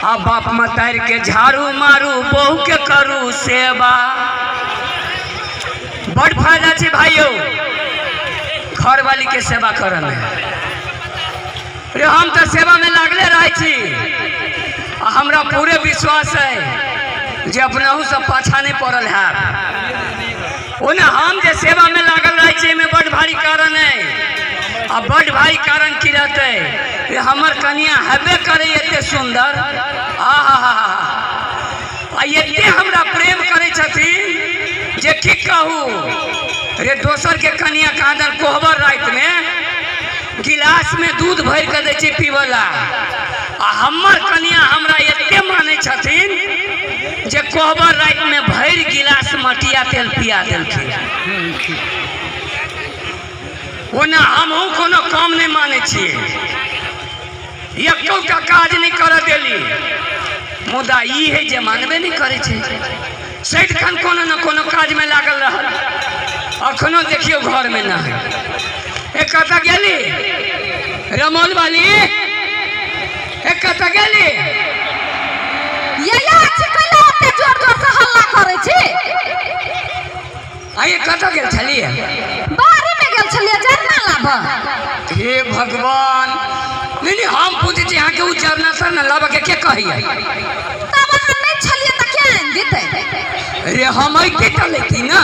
आ बाप मतारि के झाड़ू मारू, बहू के करू सेवा। बड़ फायदा छै भाइयो घरवाली के सेवा करऽ में। रे हम तऽ सेवा में लागले रहै छी आ हमरा पूरे विश्वास है जे अपनहु सब पाछा नहीं पड़ल है। ओना हम जे सेवा में लागल रहै छी एहिमे बड़ भारी कारण है। आ बड़ भारी कारण की रहतै रे, हमर कनिया हेबे करे एते सुंदर, आ हा हा हा, आ एते हमरा प्रेम करै छथिन जे की कहू रे। दोसर के कनिया कहाँ दन कोहबर राति में गिलास में दूध भरि कऽ दै छै पीबऽ ला, आ हमर कनिया हमरा एते मानै छथिन जे कोहबर राति में भरि गिलास मटिया तेल पिया देलखिन। ओना हमहूँ कोनो काम नहि मानै छियै, एकोटा काज नहि करऽ देली, मुदा ई है जे मानबे नहि करै छै, सदिखन कोनो ने कोनो काजमे लागल रहल। अखनो देखियौ घरमे न है। ए कतऽ गेली रमौल वाली, ए कतऽ गेली? ये या चिकला ओते जोर जोर से हल्ला करै छी। आ ये कतऽ गेल छलियै? बाड़ी में गेल छलियै जरना लाबऽ। हे भगवान, नहीं नहीं हम पूछै छी अहाँके ओ जरना सरना लाबऽ के के कहैया? तब अहाँ नहि छलियै तऽ के आनि दितै? रे हम अइते तऽ लैती ना।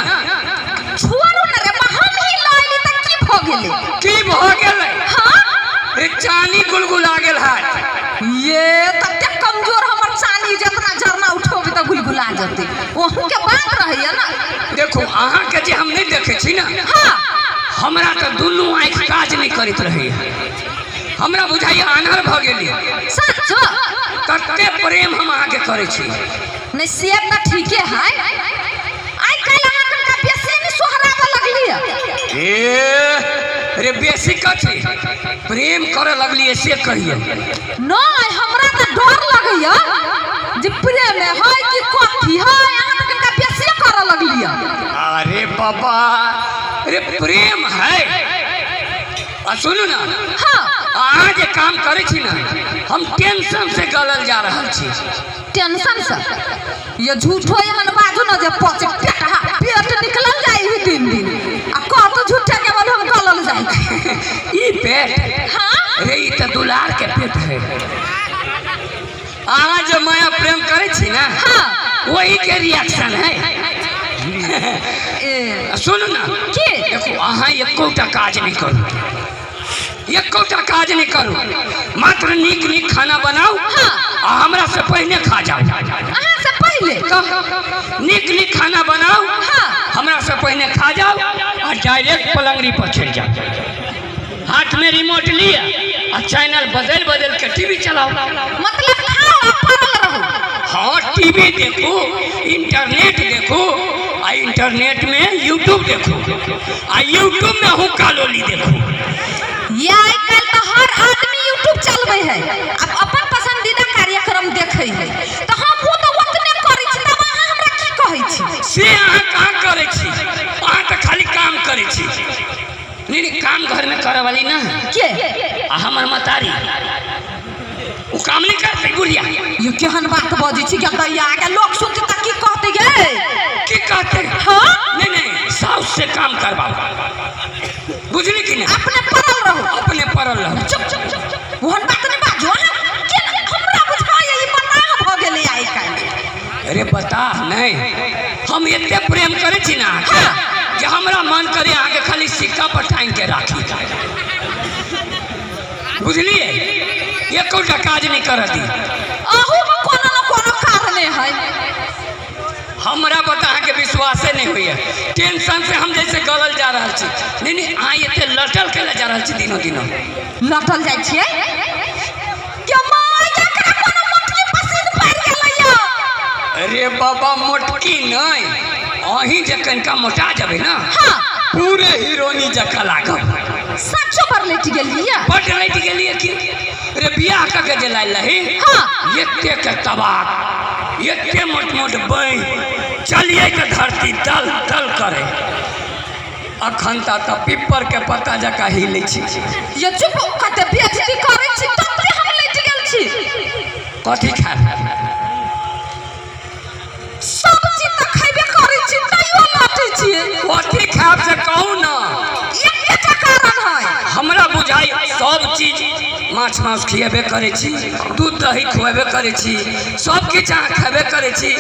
छोड़ू ने रे, हम ही लऽ अयली तऽ की भऽ गेलै? की भऽ गेलै? हाँ रे चानी गुलगुला गेल हाथ। ये तते कमजोर हमर चानी, जितना झरना उठोबी तऽ गुलगुला जेतै। ओहू के बात रहैया ना। देखू अहाँके जे हम नहि देखै छी ना, हाँ हमरा तऽ दुनू आँखि काज नहि करैत रहैया, हमरा बुझाइया आन्हर भऽ गेली। सच तते प्रेम हम अहाँके करै छी। नहीं से तऽ ठीके है, आइ काल्हि अहाँ कनिका बेसी नहि सोहराबऽ लगलियै। ए रे बेसी कथी प्रेम करऽ लगलियै से कहियौ। नहीं हमरा तऽ डर लगैया जे प्रेम है कि कथी है, अहाँ तऽ कनिका बेसी करऽ लगलियै। अरे बाबा रे प्रेम है। आ सुनू ना, हाँ अहाँ जे काम करै छी ना, हम टेंशन से गलल जा रहल छी। टेंशन से? ये झूठो एहन बाजू ना जे पच पेट हा पेट निकलल जाय ही दिन दिन, आ कहतो झूठे के बोल हम गलल जाय छी। ई पेट? हाँ रे ई तऽ दुलार के पेट है। अहाँ जे माया प्रेम करै छी ना, हाँ वही के रिएक्शन है। ए सुनू ना, की? देखू अहाँ एकोटा काज नहीं करू, एकोटा काज नहीं करू, मात्र नीक नीक खाना बनाउ। हाँ। आ हमरा से पहिने खा जाओ। अहाँ से पहिले? तऽ नीक नीक खाना बनाउ। हाँ। हमरा से पहिने खा जाओ आ डायरेक्ट पलंगड़ी पर चलि जाओ, हाथ में रिमोट लिया आ चैनल बदल बदल के टीवी चलाओ। मतलब खाओ आ पड़ल रहू। हाँ टीवी देखू, इंटरनेट देखू, आ इंटरनेट में यूट्यूब देखू, आ यूट्यूब में हुक्का लोली देखू। ये आइ काल्हि तऽ हर आदमी यूट्यूब चलबै है, अब अपन पसंदीदा कार्यक्रम देखै है, तऽ हमहूँ तऽ ओतने करै छी, तब अहाँ हमरा की कहै छी? से अहाँ कहाँ करै छी, अहाँ तऽ खाली काम करै छी। नहीं नहीं काम घर में करे वाली ना के? आ हमर मतारी ओ काम नहीं करते बुढ़िया। ये केहन बात बजै छी गदैया, के लोक सुनतै तऽ की कहतै गे? की कहतै? हाँ नहीं नहीं साउस से काम करवाओ, बुझली कि नहीं? अपने पड़ल रहू। अपने पड़ल रहू। चुप चुप चुप, ओहन बात नहीं बाजू अहाँ। के हमरा बुझाइए ई बताह भऽ गेलै आइ काल्हि। अरे बताह नहीं, हम एते प्रेम करै छी ना अहाँके। हाँ। जे हमरा मन करे अहाँके खाली सिक्का पर टांगि के राखी, बुझलिए? एकोटा काज नहीं करऽ दी। अहू में कोनो न कोनो कारणे है। हमरा पर तऽ अहाँके विश्वासे नहीं होइए, टेंशन से हम जैसे गलल जा रहल छी। नहीं नहीं अहाँ एते लटल केला जा रहल छी दिनो दिनो। लटल जाइ छियै? के माय, एकरा कोनो मोटकी पसीन पड़ि गेलैया। अरे बाबा मोटकी नहीं, अहीं जे कनिका मोटा जेबै ना, हाँ पूरे हीरोनी जकाँ लागब। सचो पर लटि गेलियै? बड लटि गेलियै की रे, बियाह कऽ के जे लायल रही। हाँ एते के तबाक, एते मोट मोट बाँहि, चलिए तऽ धरती दल दल करे। अखन तऽ पिप्पर के पत्ता जकाँ हिलै छी। ये चुप, कते बेइज्जती करै छी तते हम लटि गेल छी। कथी खायब? सब चीज तऽ खैबे करै छी, तैयो लटै छियै। कथी खायब से कहू ना। एकेटा कारण है। हमरा बुझाइ सब चीज, माछ मांस खिएबे करै छी, दूध दही खुएबे करै छी, सब किछु अहाँ खेबे करै छी।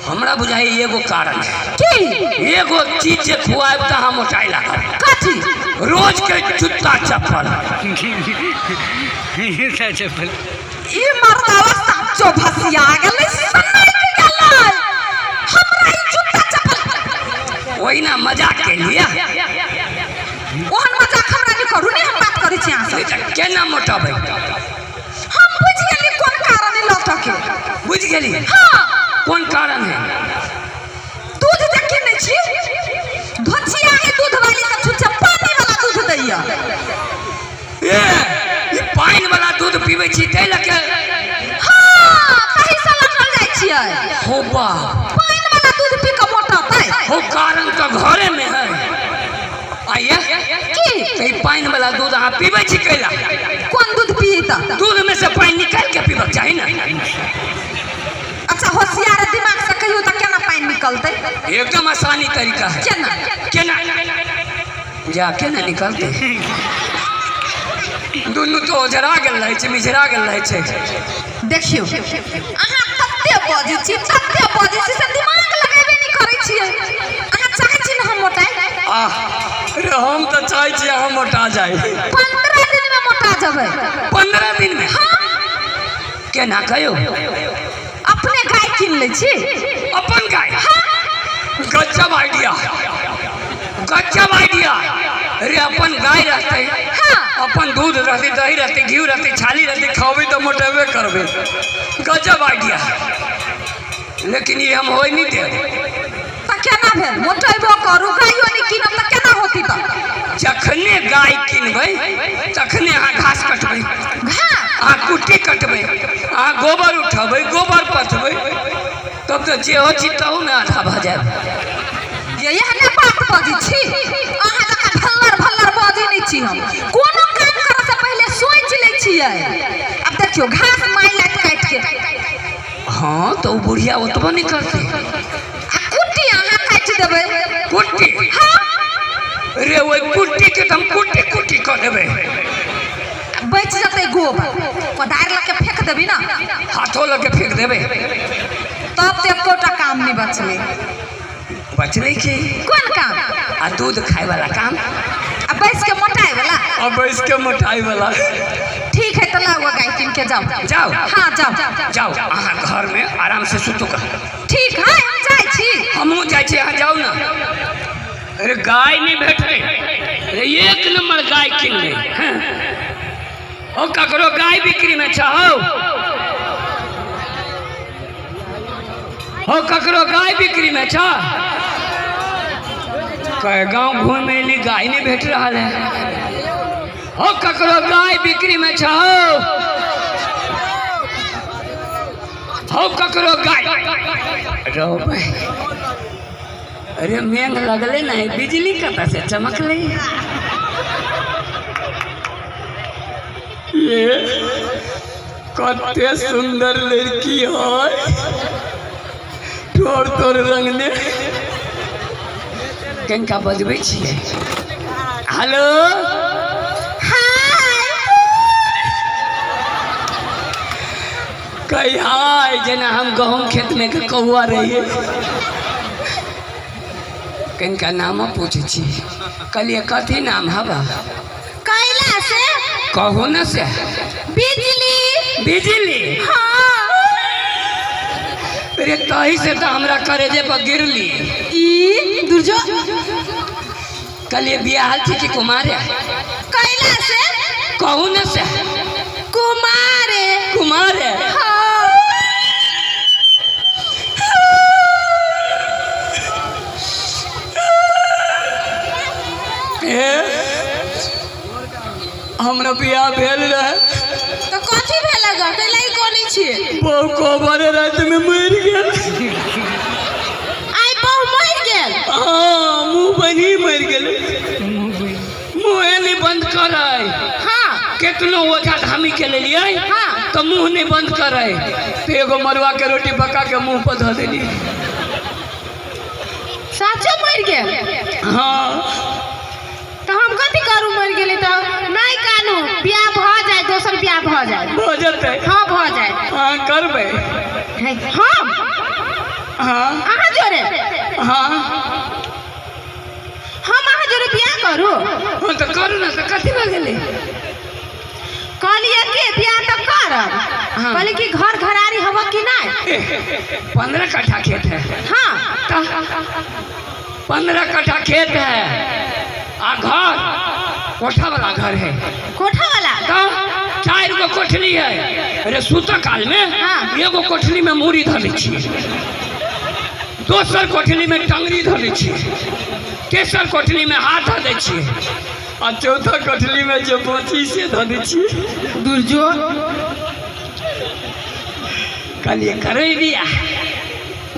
हमरा बुझाइ एगो कारण है। की? एगो चीज जे खुआएब तऽ अहाँ मोटाइ लागब। कथी? रोज के जूता चप्पल। चप्पल। ई मर्दावा साचो भसिया गेलै, सनक गेलै हमरा ई जूता चप्पल। ओहिना मजाक के लिए। ओहन मजाक हमरा नहि करू ने, हम बात करै छी अहाँ से। केना मोटाबै? हम बुझि गेली कोन कारण है लौटऽ के। बुझि गेली? हाँ। कोन कारण है? दूध जे किनै छी, धोचिया है दूध वाली सब छुच्छा पानी वाला दूध दैया। ए, ई पानि वाला दूध पीबै छी ताहि लऽ के? हाँ, ताहि से लटल जाइ छियै। हो बा। पानि वाला दूध पी कऽ मोटतै? हो, कारण तऽ घरे में है। आइए। की? ई पानि वाला दूध अहाँ पीबै छी कैला? कोन दूध पियै तऽ? दूध में से पानि निकालि के पीबक चाही ने। अच्छा, होशियार दिमाग से कहियो तऽ केना पानि निकलतै? एकदम आसानी तरीका है। केना? केना जा, केना निकलतै? दुनू तो ओझरा गेल रहै छै, मिझरा गेल रहै छै। देखियौ, अहाँ तते बजै छी, तते बजै छी से दिमाग लगेबे नहि करै छियै। अहाँ चाहै छी ने हम मोटाइ? आह रे, हम तऽ चाहै छी अहाँ मोटा जाइ। 15 दिनमे मोटा जेबै। 15 दिन में? केना कहियौ? अपने गाय कीन लै छी। अपन गाय? गजब आइडिया, गजब आइडिया रे। अपन गाय रहतै, अपन दूध रहतै, दही रहतै, घी रहतै, छाली रहतै, खाबै तऽ मोटेबे करबै। गजब आइडिया, लेकिन ई हम होइ नहि देब। तऽ केना भेल? मोटेबो करू, गायो नहि कीनब, तऽ केना होती तऽ? जखने गाय किनबै तखने अहाँ घास कटबै। घास? अहाँ कुट्टी कटबै, अहाँ गोबर उठेबै, गोबर पथबै, तब तऽ जे हो छी तहूमे आधा भऽ जायब। ये एहने बात बजै छी? अहाँ जकाँ भल्लर भल्लर बजै नहि छी हम। कोनो काम करऽ से पहिले सोचि लै छियै। आब देखियौ, घास माइ लाइत काटि के। हाँ, तऽ ओ बुढ़िया ओतबो नहि करतै। आ कुट्टी अहाँ काटि देबै। कुट्टी? हाँ। रे, ओहि कुट्टी के तऽ हम कुट्टी कुट्टी कऽ देबै। बचि जेतै गोबर, कोदारि लऽ के फेंक देबी ने। हाथो लऽ के फेंक देबै। तब तऽ एकोटा काम नहि बचलै। बचलै की? कोन काम? आ दूध खाय वाला काम। आ बैस के मोटाइ वाला। आ बैस के मोटाइ वाला। ठीक है, तऽ लाउ गाय कीन के, जाउ। जाउ। हाँ, जाउ। जाउ, अहाँ घर में आराम से सुतू का। ठीक है, हम जाइ छी। हमहूँ जाइ छी, अहाँ जाउ ने। अरे, गाय नहि भेटै अरे, एक नंबर गाय किनबै। हैं। ओ ककरो गाय बिक्री में चाहो हो? ककरो गाय बिक्री में छ? कहे गांव घूमे एली, गाय नहीं भेट रहा है। हो, ककरो गाय बिक्री में छ? हो, ककरो गाय रहो भाई। अरे, मेघ लगले नहीं, बिजली कतऽ से चमकले? ये कते सुंदर लड़की है, ठोर तोर रंगने। किनका बजबै छियै? हेलो। हाय। कही हाय, जेना हम गहूम खेत में के कौआ रहिए। किनका नामो पूछै छी। कहलिए, कथी नाम हवा? कैला से? कहू न से। बिजली। बिजली? हाँ। अरे, तही से तऽ हमरा करेजे पर गिरली। ई दुर्जो। कहलिए, बियाहल छी कि कुमारे? कैला से? कहू न से। कुमारे। कुमारे? हाँ। ए, हमरा बियाह भेल रहे। तऽ कथी भेल ग? कैला ई कनै छियै? बहु कोबरे राति में मरि गेल। आइ बहु मरि गेल? हाँ, मुँह बनी मरि गेल, मुँहे नहीं बंद करै। केतनो ओझा धामी के लेलियै। तो मुंह नहीं बंद करे, तो एगो मरुआ के रोटी पका के मुंह पर धऽ देली। साचो मरि गेल? हाँ। तऽ हम कथी करू, मरि गेलै तऽ नहि कानू, बियाह भऽ जाय, दोसर बियाह भऽ जाय। भऽ जेतै? हाँ, भऽ जाय। हाँ, करबै? हम? हाँ। अहाँ जोरे? हाँ। हम अहाँ जोरे बियाह करू? हाँ, तऽ करू ने, तऽ कथी भऽ गेलै? कहलियै कि बियाह तऽ करब। हाँ। कहली कि घर घरारी हब कि नहि? 15 कट्ठा खेत है। हाँ। तऽ 15 कट्ठा खेत है आ घर कोठा वाला घर है। कोठा वाला? तऽ चारि गो कोठली है। अरे, सुतऽ काल में एगो कोठली में मूड़ी धऽ दै छियै, दोसर कोठली में टंगरी धऽ दै छियै, तेसर कोठली में हाथ धऽ दै छियै आ चौथा कोठली में जे बची से धऽ दै छियै। दुर्जो। कहलियै, करै बियाह?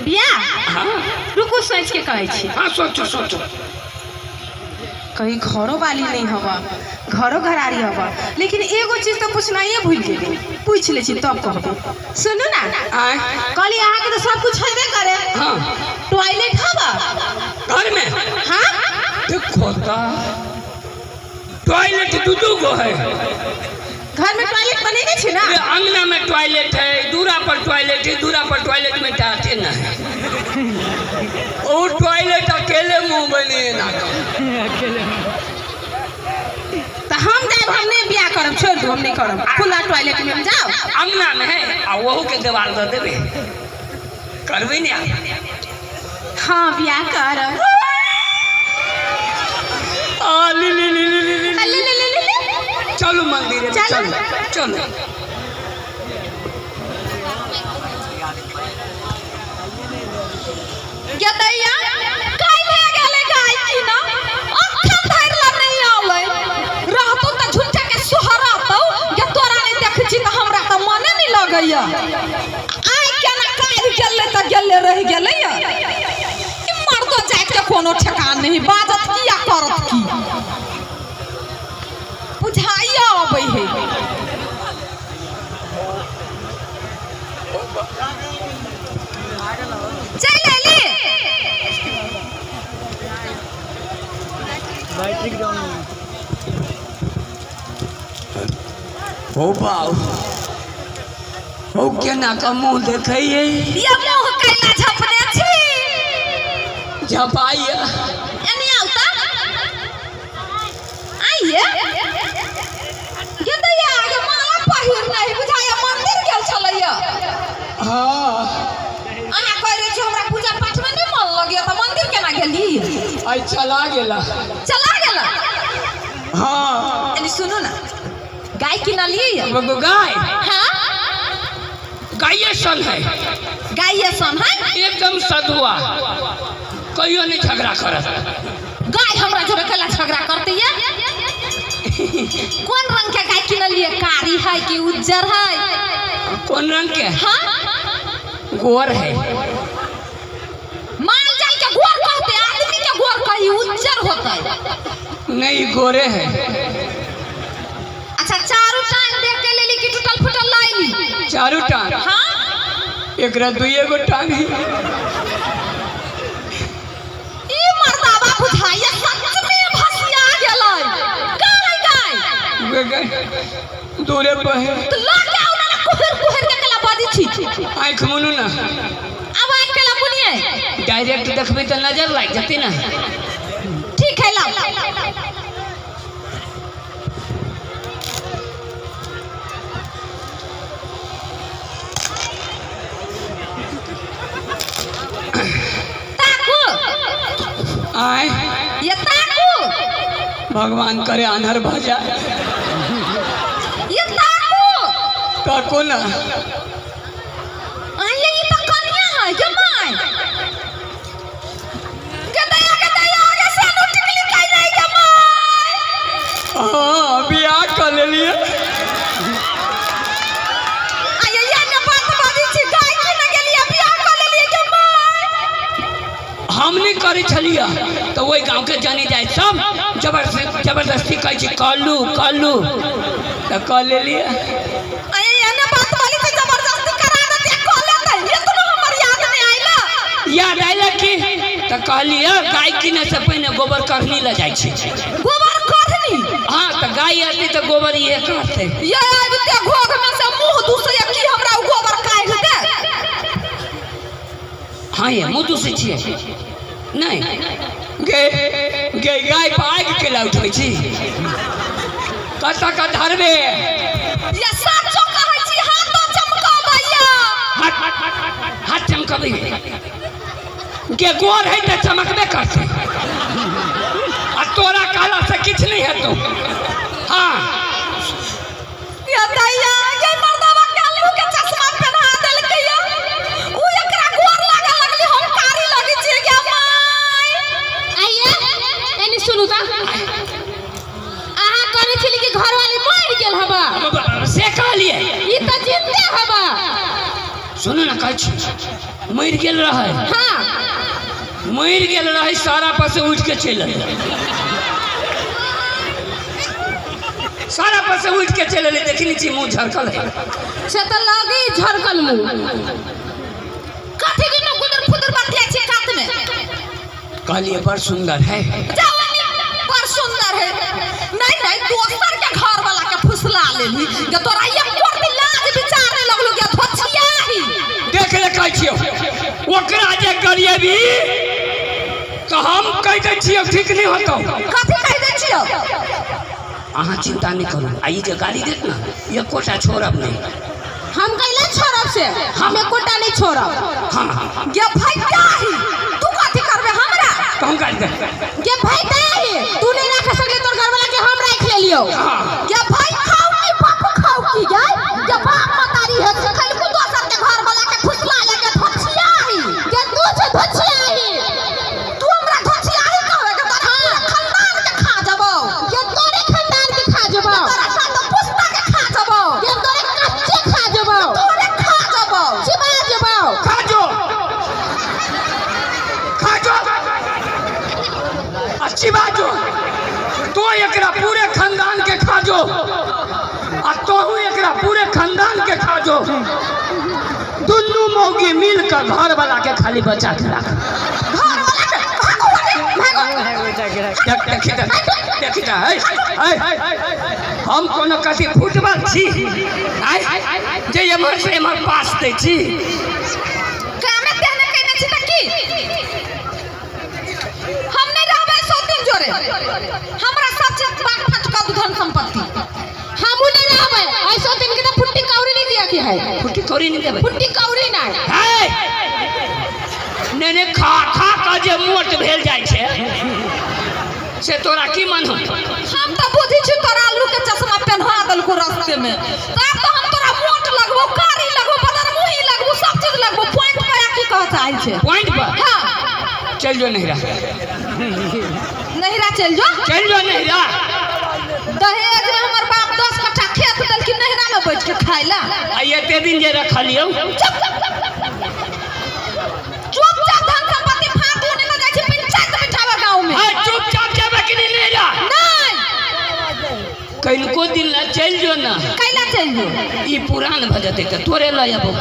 बियाह? हाँ। रुकू, सोचि के कहै छी। हाँ, सोचो सोचो। कहीं घरो वाली नहीं हवा, घरो घरारी हवा, लेकिन एगो चीज तऽ पूछनाइए भूल गेली। पूछि लै छी तब कहबो। सुनू ना। आय। कहली, अहाँके तऽ सब कुछ हेबे करे। हाँ। टॉयलेट हवा? घर में? हाँ। देखो, टॉयलेट दू दू गो है। घर में टॉयलेट बनेने छी ना? अरे, अंगना में टॉयलेट है, दूरा पर टॉयलेट है। दूरा पर टॉयलेट में जाते न है और टॉयलेट अकेले मुंह बने ना। तऽ हम जायब, हम नहीं बियाह करब, छोड़ दू, हम नहीं करब। खुला टॉयलेट में हम जाओ? अंगना में है आ वहू के देवाल दऽ देबे करबे नहीं आप? हाँ, बियाह करब। आ ली ली ली ली ली ली। ले ले ले ले ले। चलो मंदिर में। चलो। चलो चलो। गेदैया काल्हि गेलै गाय की ना, अखन धरि ला नहि आलै। रहतौ तऽ झूठे के सोहरातौ जे तोरा नहि देखै छी तऽ हमरा तऽ मने नहि लगैया। आइ केना काल्हि गेलै तऽ गेले रहि गेलै। ई मर्दो जाति के कोनो ठेकान नहीं, बाजत की या करत की बुझाइया अबै है। चलि अयली। Battery down. हो बाऊ हो, केना का मुंह देखैये? ये मुँह कैला झपने छी? झपाइया। एने आउ तऽ, आइए। गेदैया, आगे माला पहिर नहीं बुझाइया, मंदिर गेल छलैया? हाँ। अहाँ कहि रहल छी हमरा पूजा पाठ में नहीं मन लगैया, तऽ मंदिर केना गेली? आई चला गेला। चला गेला? हाँ। एने सुनू ना, गाय किनलियै? एगो गाय। हाँ। गाये सन है। गाय सन है? एकदम सधुआ, कहियो नहीं झगड़ा करत। गाय हमरा जोरे कैला झगड़ा करते? ये कोन रंग के गाय किनलियै? कारी है कि उज्जर है? कौन रंग के? हाँ। गोर है। माल जाल के गोर कहते, आदमी के गोर कही उज्जर होते? नहीं, गोरे है। अच्छा, चारू टांग देख के लेली कि टूटल फूटल लाइली? चारू टांग? हाँ। एकरा दुइये गो टांग है। ई मर्दाबा बुझाइया सच में भसिया गेलै। कहाँ है गाय? वे गए दूरे पर है। तो ल के आउ ना, कुहर कुहर के कला बाजी छी। आँख मुनू ना। अब आँख केला मुनिए? डायरेक्ट देखबे तो नजर लाग जती ना। ठीक है, लाओ। ताकू। आय? ये ताकू। भगवान करे आन्हर भ जाए। ये ताकू। ताको ना। आइए, ये तो कन्या है ये my. गदैया गदैया, आगे से नु टिकली काई नहीं गे my. हाँ, बियाह कर लेलिए। आइए, ये ने बात बाजी छी, गाय की न गेलिए, बियाह कर लेलिए गे my. हम नहीं करे छलिए तो वही गांव के जानी जाए, सब जबरदस्ती जबरदस्ती कहै छी, कर लू कर लू, तो कर लेलिए। आइए, ये ने बात तऽ कहलियै गाय किने से पहिने गोबर करनी लऽ जाइ छी। गोबर करनी? हाँ, तऽ गाय अथी तऽ गोबर इहे करतै। ये आबिते घोघ में से मुंह दूसैया की हमरा ओ गोबर काढ़ि दे। हाँ, ये मुँह दूसै छियै नहि गे? गे गाय पर आगि केला उठबै छी? कतऽ कऽ धरबे? ये साचो कहै छी, हाथो चमकबैया। हाथ हाथ चमकबै गे? गोर है तऽ चमकबे करतै, आ तोरा कहला से किछु नहि हेतौ। हाँ। ये दैया गे, मर्दवा के आलू के चश्मा पहना देलकै या। उ एकरा गोर लागे लगली, हम कारी लगै छियै गे माय। आइए एनी सुनू तऽ, अहाँ कहने छली कि घरवाली मरि गेल हबा। से कहलियै? ई तऽ जिंदे हबा। सुनू ने, कहै छी मरि गेल रहै। हाँ। मरि गेल रहै, सारा पर से उठि के चलि एलै, सारा पर से उठि के चलि एलै। देखी छी, मुँह झरकल है। से तऽ लगी झरकल मुँह। कथी दुनू गुदुर फुदुर बतियाइ छियै कात में? कहलियै बड़ सुंदर है। जाओ एनी, बड़ सुंदर है। नहीं नहीं, दोसर के घर वाला के फुसला लेली गे, तोरा एको दिन लाज विचार नहीं लगलो गे धोछियाही? देख ले, कहै छियौ ओकरा जे गरिएबी तऽ हम कहि दै छियौ, ठीक नहि होतौ। कथी कहि दै छियौ? अहाँ चिंता नहि करू, आ ई जे गाली देत ने, एकोटा छोड़ब नहि। हम कैले छोड़ब से? हम एकोटा नहीं छोड़ब। हाँ। गे भैटाही, तू कथी करबे हमरा? कहूँ गाली दे। गे भैटाही, तू नहीं राख सकले तोर घरवाला के, हम राख लेलियो। हाँ। गे भाई खाऊ की बाप खाऊ की गे? गे बाप मतारी है खलकू दोसर के घर वाला के फुसला ले के धोछियाही? गे तू छे धोछियाही। तू हमरा धोछियाही कहबे के? तोरा पूरा खानदान के खा जबौ। गे तोरे खानदान के खा जेबौ। तोरा सातो पुस्ता के खा जबौ। गे तोरे कच्चे खा जेबौ। तोरे खा जबौ। चिबा जेबौ। खा जो, खा जो, अच्छी बात जो तो एकरा पूरे खानदान के खा जो, आ तोहू एकरा पूरे खानदान के खा जो। दुनू मौगी मिल कर घर वाला के खाली बचा के राख। घर वाला के भागो भागो। देख, देखी तऽ, देखी तऽ, है है, हम कोनो कथी फुटबॉल छी आय जे एम्हर से एम्हर पास दै छी? कामे तेहने केने छी तऽ की? हम नहीं रहबै सौ दिन जोरे, हमरा सब चीज बात फट कर धन संपत्ति। हमू नहीं रहबै ऐसो दिन के, तो फुट्टी कौड़ी नहीं दिया के है। फुट्टी कौड़ी नहीं देबै? फुट्टी कौड़ी नहीं। है नहीं नहीं, खा खा कऽ जे मोट भेल जाइ छै से तोरा की मन होतौ? हम तऽ बुझै छी तोरा आलू के चश्मा पहना देलको रास्ते में, तब तो हम तोरा मोट लगबो, कारी लगबो, बदरमुही लगबो, सब चीज लगबो। पॉइंट पर आ की कह चाहै छै? पॉइंट पर? हाँ। चल जो नहिरा। नहिरा चल जो? चल जो नहिरा। दहेज में हमर बाप 10 कट्ठा खेत देलखिन नहिरा में बैठ के खाय ला? आ एते दिन जे रखलियौ? चुपचाप धन संपत्ति फाटू, नहीं तो जाइ छी पंचायत बैठाबे गाँव में। आ चुपचाप जेबै कि नहि नहिरा? नहीं। कनिको दिन ला चलि जो ना। कैला चल जो? ई पुरान भऽ जेतै तऽ तोरे लऽ अयबौ।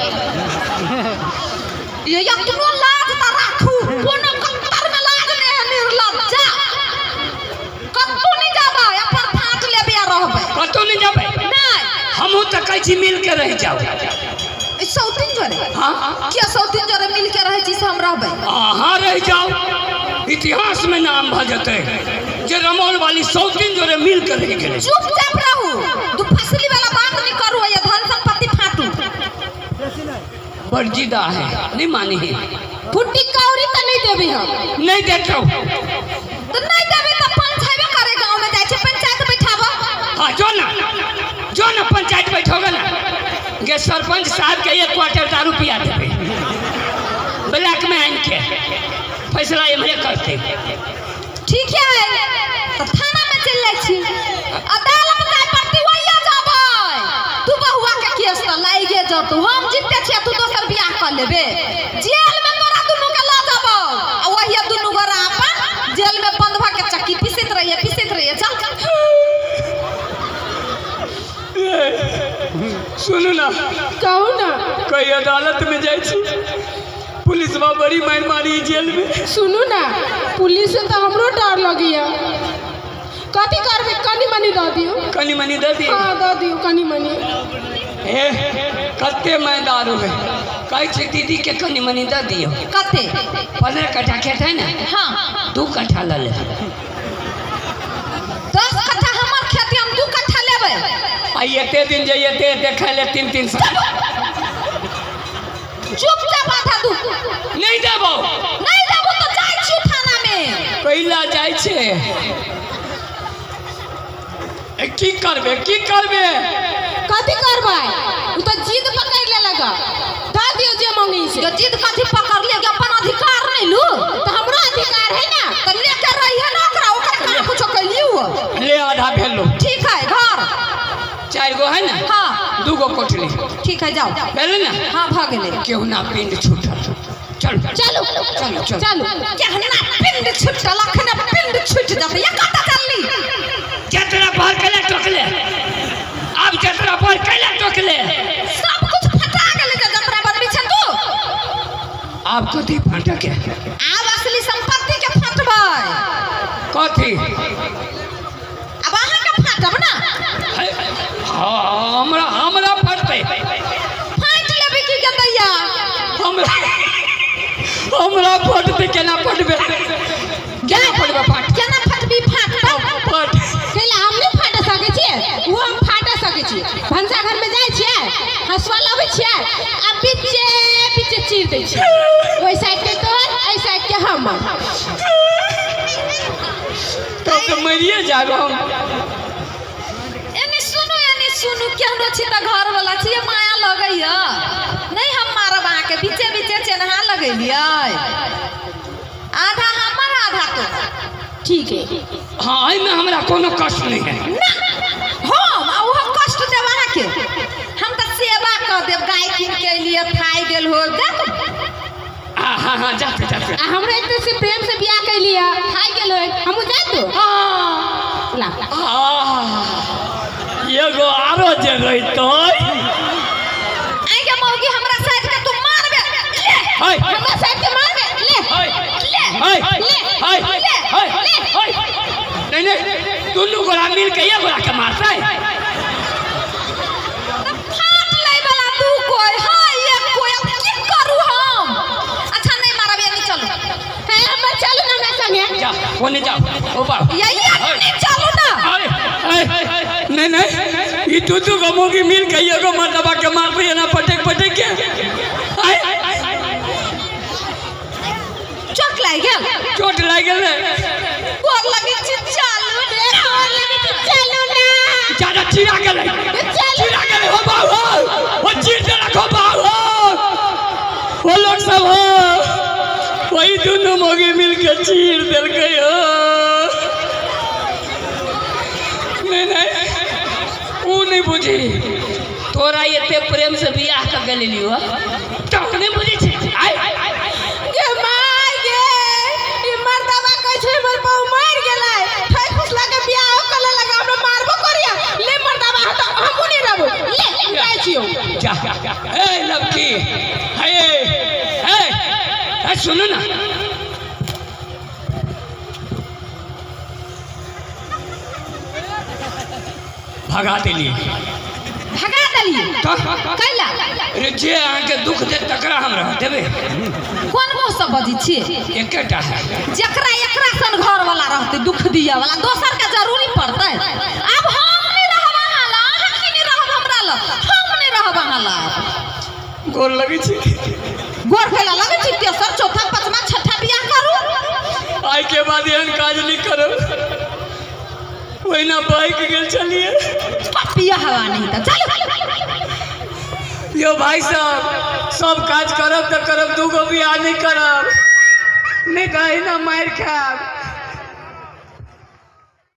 ये अपनो लाज त राखू, कोनो कत्तर में लाज नहीं है। निर्लज्जा, कत्तो नहीं जाबै, अपन फाट लेबे आ रहबै। कतहु नहि जेबै? नहीं। हमहूँ तऽ कहै छी मिल के रहि जाउ। ई सौतीन जोरे? हाँ। किया सौतीन जोरे मिल के रहै छी से हम रहबै? अहाँ रहि जाउ, इतिहास में नाम भऽ जेतै जे रमौल वाली सौतीन जोरे मिल के रहि गेलै। चुपचाप रहू, दू फसली वाला बात नहीं करू, ये धन संपत्ति फाटू। बड़ जिदा है, नहीं मानी है। फुट्टी कौड़ी तो नहीं देबी हम। नहीं देतौ? तो नहीं देबै तऽ पंचेबे करे, गाँव में जाइ छै पंचायत बैठाबऽ। हाँ, जो ना, जो ना, पंचायत बैठोगे ना गे, सरपंच साहब के एक क्वार्टर दारू पिया देबै ब्लैक में आनि के, फैसला एम्हरे करते। ठीक है, तऽ थाना में चलि जाइ छी, अदालत जाय पड़तै, वही जाबै। तू बहुआ के केस तऽ लागे जतौ, हम जीते छियै, तू दोसर बियाह कऽ लेबे। जेल में तोरा दुनू के लऽ जेबौ आ वही दुनू गोरा अपन जेल में बंद भऽ के चक्की पीसैत रहिए, पीसैत रहिए। चल। सुनू ना। कहू ना। कई अदालत में जाइ छी। पुलिसवा बड़ी मार मारी जेल में। सुनू ना, पुलिस से तो हमरो डर लगैया। कथी करबै? कनी मनी दऽ दियौ। कनी मनी दऽ दियौ? हाँ, दऽ दियौ कनी मनी। ए, कते मैं दारू है, कहै छी दीदी के कनी मनी दऽ दियौ। कते? 15 कट्ठा खेत है ने? हाँ। 2 कट्ठा लऽ ले। 10 कट्ठा हमर खेत, हम 2 कट्ठा लेबै। आ एते दिन जे एते एते खाय ले 3-3 सौ। चुपचाप आधा दू। नहीं देबो। नहीं देबो तो जाइ छी थाना में। कैला जाइ छे? ए, की करबे, की करबे? कथी करबै? उ तो जिद पकड़ लेलक, दऽ दियौ जे मंगी से। जो जिद कथी पकड़ लिया? अपन अधिकार नहीं लू। तो हमरो अधिकार है ना। तो लेके रही है ना ओकरा, ओकरा कहाँ कुछो कैलियो? ले आधा भेलो। ठीक है, घर 4 गो है ना? हाँ। 2 गो कोठली। ठीक है, जाओ। भेल ना? हाँ, भऽ गेलै। केहू ना पिंड छूटल। चल चलू चलू चलू चलू। केहना पिंड छूटल, अखने पिंड छूट जेतै। ये कतऽ चलली? जतरा पर कैला टोकले, आब जतरा पर कैला टोकले, सब कुछ फटा गेलै जे जतरा बनबी छै तू। आब कथी फाटके? आब असली संपत्ति के फाटबै। कथी? आब अहाँ के फाटब ना। हाँ, हमरा हमरा फटतै। फाटि लेबै की गदैया? हमरा हमरा फटतै। केना फटबै, केना फटबै? फाट केना फटबी? फाटतै। फट। कैला हम नहीं फाटा सकै छियै? वो हम फाटा सकै छियै। भनसा घर में जाइ छियै, हँसुआ लबै छियै आ बीचे बीचे चीर दै छियै। ओहि साइड के तोहर, एहि साइड के हमर। तब तो मरिए जाब हम। एने सुनू, एने सुनू, केहनो छी तऽ घर वाला छी, माया लगैया। नहीं हम मारब अहाँके, बीचे बीचे चेन्हा लगेलियै। आधा हमर आधा तोहर। ठीक है। हाँ, एहिमे हमरा कोनो कष्ट नहीं है। ना, हम आ ओहो कष्ट देब अहाँके? हम तऽ सेवा कऽ देब। गाय कीन के एलियै, थाइ गेल हो, देख। हाँ हाँ हाँ, जाते जाते। आ हमरा एक से प्रेम से बियाह कैलियै, थाइ गेल हो, हमहूँ जाय दो। हाँ। ला। एगो आरो जे रहितै। आइ के मौगी, हमरा साइड के तू मारबे? ले। है हमरा साइड के मारबे? ले। है ले। है ले। है ले। है ले। है। नहीं नहीं, दुनू गोरा मिल के एक गोरा के मारतै। तऽ फाट लै वाला 2 कोइ हाँ, 1 कोइ, अब की करू हम? अच्छा, नहीं मारब, एनी चलू। है हमर, चलू ना हमरा संगे। जा, कोने जाओ ओ बा। यही एनी चलू ना। नहीं नहीं, ये दू दू गो मौगी मिल के एगो मर्दबा के मारतै एना पटक पटक के। आय चोट लागि गेल? चोट लागि गेल रे। गोर लगै छी, चलू। गोर लगै छी, चलू ना। ज्यादा चिरा गेलै। चलू। चिरा गेलै हो बाबू, हो ओ चीर देलक हो बाबू, हो ओ लोग सब हो, वही दुनू मौगी मिल के चीर देलकै हो। नहीं नहीं, ऊ नहीं बुझी। तोरा एते प्रेम से बियाह कऽ के लेलियो तो नहीं बुझी छी। आय गे my गे, ई मर्दबा कहै छै हमर बहु मरि गेलै, ठै फुसला के बियाह कऽ लेलक, हमरा मारबो करिया। ले मर्दबा, हम तऽ हमहूँ नहि रहबो। ले जाइ छियौ। जा। ए लड़की, हे हे हे, सुनो ना। भगा देलियै। भगा देलियै? तो कैला? अरे जे अहाँके दुख दे तकरा हम रह देबै। कोन मुँह से बजै छियै? एकेटा है। जकरा एकरा सन घर वाला रहतै दुख दिया वाला, दोसर के जरूरी पड़तै? आब हम नहीं रहब अहाँ ला, अहाँ की नहीं रहब हमरा ला, हम नहीं रहब अहाँ ला। गोर लगै छी। गोर कैला लगै छी? तेसर चौथा पाँचमा छठा बियाह करू। आइ के बाद एहन काज नहीं करब। ओहिना बहक गेल छलियै। पपिया हवा नहीं तऽ चलू। यो भाई साहब, सब काज करब तऽ करब, 2 गो बियाह नहीं करब, नहीं तऽ अहिना मारि खायब।